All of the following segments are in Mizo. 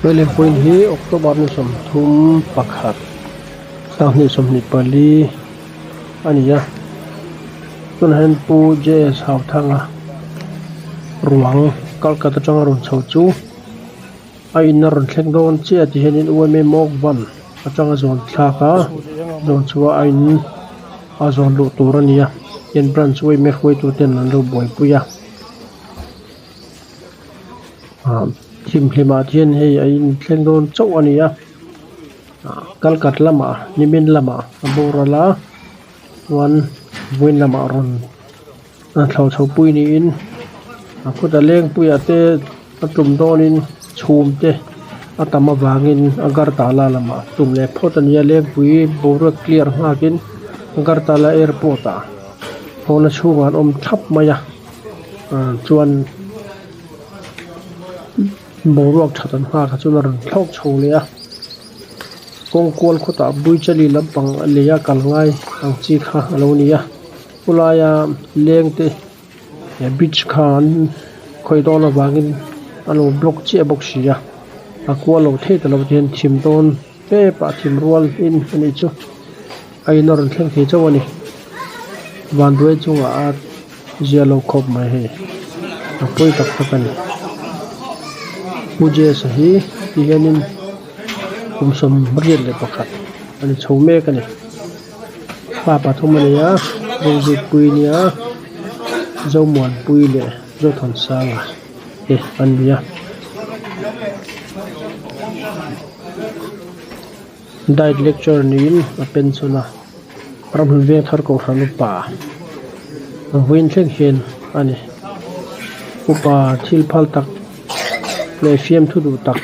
He lengpuiin hi October ni 31 2024 a ni a tunah hian Pu J S Hauthanga ruang Calcutta atanga rawn chho chu a in a rawn thleng dawn chiah ti hianin U M A Mawkvan atanga zawn thlak a zawn chhuah a in a zawn luh tur a ni a tin branch U M A hruaitu ten an lo buaipui a. Ah thimhlimah hian hei a inthleng dawn chauh a ni a ah kalkat lamah nimin lamah a boral a chuan vawiin lamah rawn a thlo chho pui niin a khuta lengpuiah te a tum dawnin chhum te a tam avangin agartala lamah tum leh phawt a ni a lengpui boruak clear nghakin agartala airport ah thlawhna chhungah an awm thlap mai a. Ah chuan boruak that an nghak a chuan a rawn thlawk chho leh a kawng kual khawtah buichali lampang a lei a kal ngai ang chi kha a lo ni a khawlaia leng te eh bridge kha an khawih dawn avangin a lo block chiah bawk si a a kual lo thei ta lo te hian thim dawn tep ah thim rual in a nih chu a in a rawn thleng thei chauh a ni vanduai chungah a. Zia lo khawp mai hei a pawi tak tak a ni Pu Jesa hi ti hianin kum 81 a ni chho mek a ni pa pathum a nei a Rawngzikpui a nia Zomuanpui leh Zothansanga te an ni a. Diet lecture niin a pension a ramhlun veng thar kohhran upa vawiin thleng hian a ni upa thil phal tak leh fiamthu duh tak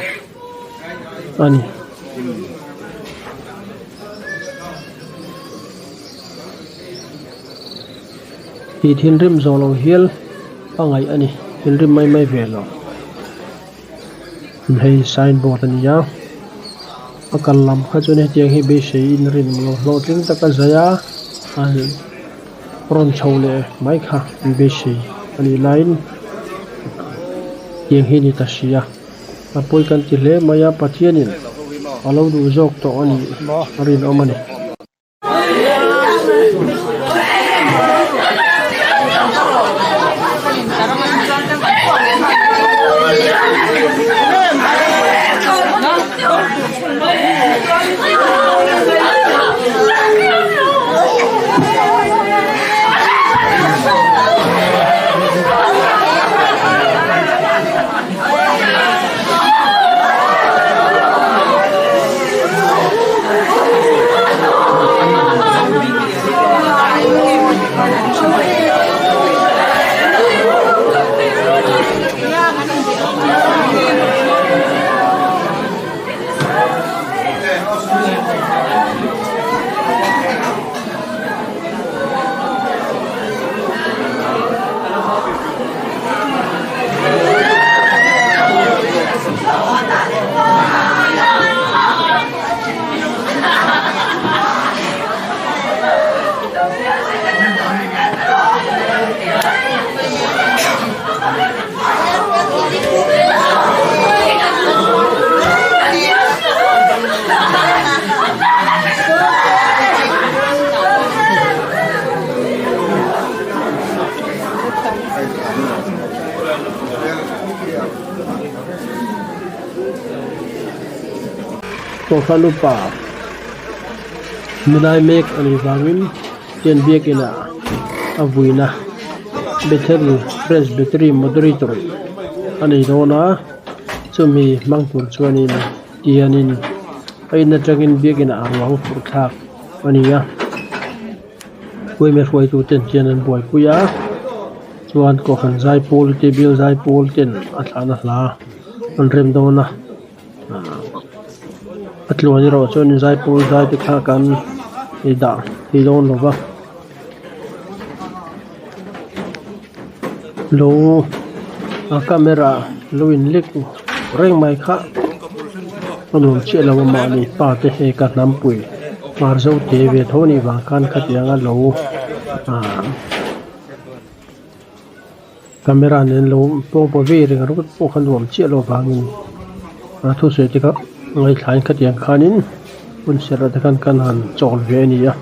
a ni. Tih thinrim zawh loh hial a ngaih a ni thinrim mai mai ve lo. Hei signboard a ni a a kal lam kha chuan hetiang hi beisei in rin lo hlawhtling tak a zai a rawn chho leh mai kha an beisei a nih laiin tiang hi a ni ta si a a pawi kan ti hle mai a Pathianin a lo duh zawk tawh a nih a rinawm a ni. Kohhran upa nilai mek a nih vangin chen biakin ah a vuina Bethel Presbytery Moderator a nei dawn a chumi hmang tur chuanin tihianin a in atangin biakin ah a ruang phurh thlak a ni a. Puime hruaitu ten hian an buaipui a chuan kohhran zaipawl te bial zaipawl ten a thlahna hla an rem dawn a a tluan erawh chuan zaipawl zai te kha kan i dah thei dawn lo va lo a camera lo in lek reng mai kha a nuam chiah lo a mahni pa te hei ka hnampui hmar zo te ve tho anih vang khan khatiang a lo ah camera nen lo pawng paw ve reng ringawt pawh kha nuam chiah lo vangin. A thusawi te kha ngaithlain khatiang khanin hun serh ah te khan kan han chawl ve a ni a.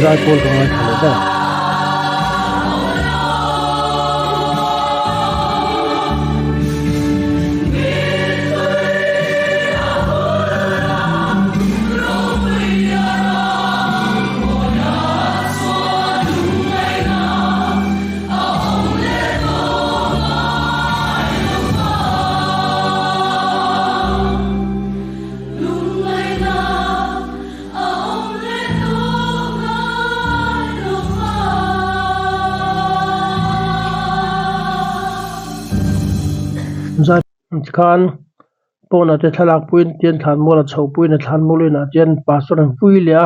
Zaipawl ka ngaithla leh ber. Tikhan pawnah te thlalak puiin tian thlanmual a chho puiin a thlanmual inah chuan pastor an vui leh a.